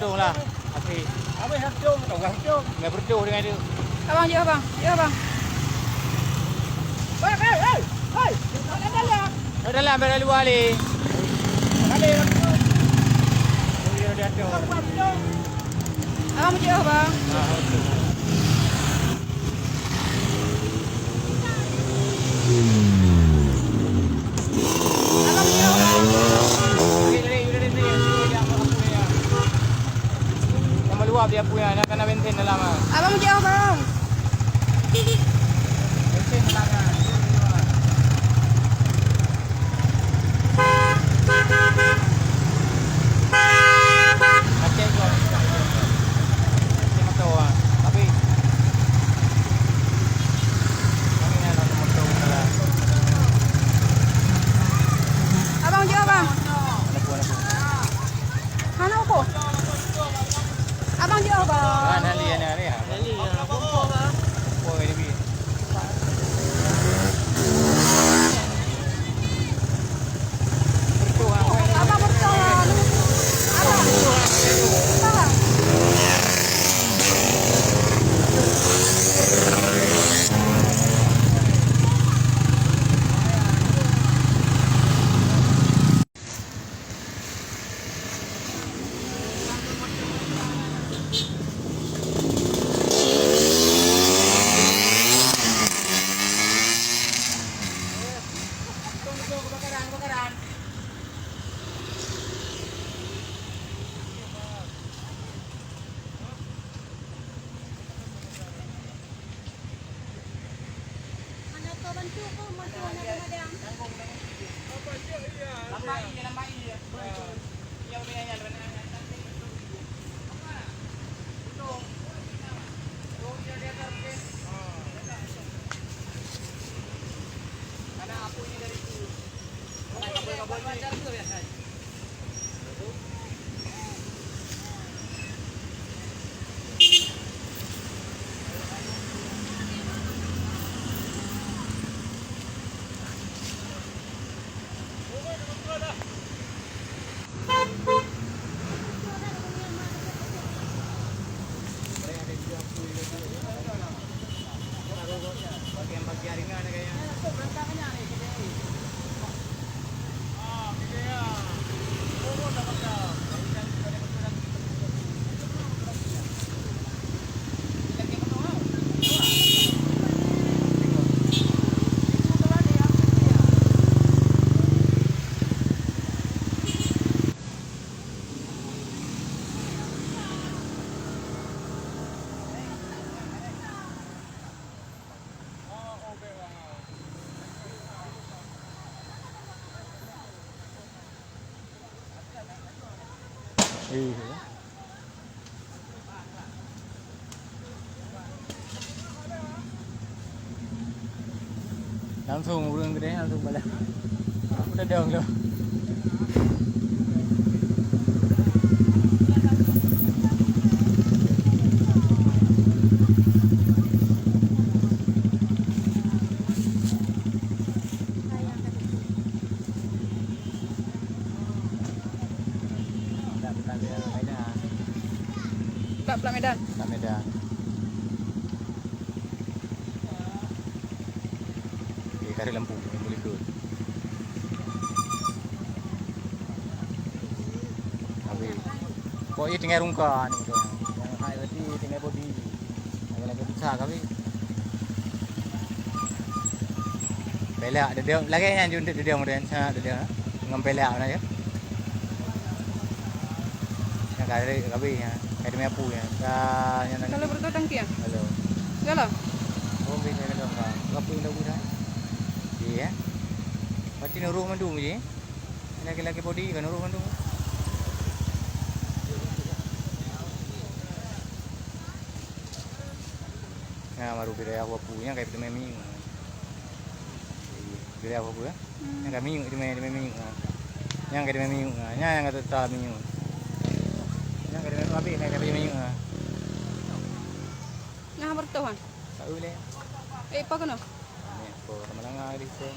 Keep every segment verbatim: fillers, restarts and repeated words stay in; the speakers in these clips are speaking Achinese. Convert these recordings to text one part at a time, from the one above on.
Lah, api. Abang, satu, abang, satu. Nggak berdoh dengan itu. Abang, jauh, Bang. Jauh, Bang. Hei, hei, hei, hei. Dalam, dalam. Oh, dalam, dalam luar ni. Balik, satu. Oh, ya, dah tu. Abang, jauh, Bang. Ah, okey. Abang jauh, Bang. Bensin dalam, ah. Pacet jua. Pacet moto, ah. Tapi, kami nak moto, ah. Abang jauh, Bang. Ada pun, ada pun. Hana uko. Abang jauh, Bang. Ah, hana li, hana li, ah. Hana li, ah. Apa, apa, apa? Apa ni, Bi? Abang bertahan. Abang. Tahan. Iya. Langsung ureueng gede langsung balas. Udah dong tu. Bak plat Medan. Plat Medan. Okey, ka rhot lampu, lampu likot. Habis. Kok iya tinggai rungka ni tu. Yang hai berarti tinggai bodi. Lagi-lagi besar kami. Belak, duduk. Lagi nyan, duduk, duduk, duduk. Sana duduk, ha? Ngon belak mana je. Yang kali, kali, ha? Kali main apa, ya? Ka, yang nanti. Kalau bertutang kia? Halo. Gala? Oh, bisa, bisa, bisa. Apa yang dah buat, ha? Iya, ya? Berarti nurut mandum je. Lagi-lagi bodi kan, nurut mandum. Nah, baru bila aku apa, yang kayak teman minyak. Bila aku apa, ya? Hmm. Nyang ka minyeuk teumé, teumé minyeuk, ha. Nyang ka teumé minyeuk, ha. Nyang, nyang ka teuta minyeuk. Nyang ka teumé habéh, nyang ka teumé minyeuk, ha. Nah, bertoh, ha? Tak boleh. Eh, apa kena? Ni, apa, sama langa di situ.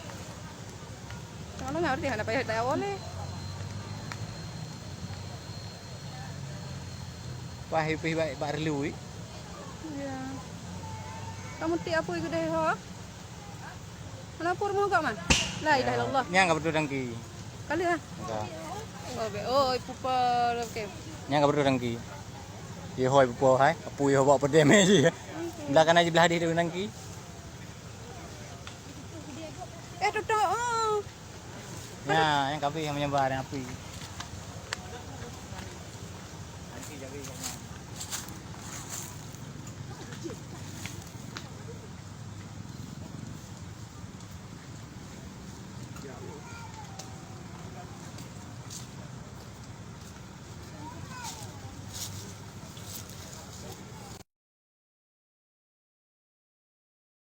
Sama langa berarti hana payah tak awal, eh. Wah, pih bak, bak reului. Ya. Kamu tik apa itu deh ho? Mana pur mau kak man? La ilaha illallah. Nyang ka beutôi tangki. Kali ah. Ka. Oh, be. Oh, ipupa. Okay. Nyang ka beutôi tangki. Ye hoi pupo hai. Apu ye hoi bak pedem je. Belah kanan je belah hadih tu tangki. Eh, tutup. Oh. Nya, nyang ka bih nyang meunyebar nyang api.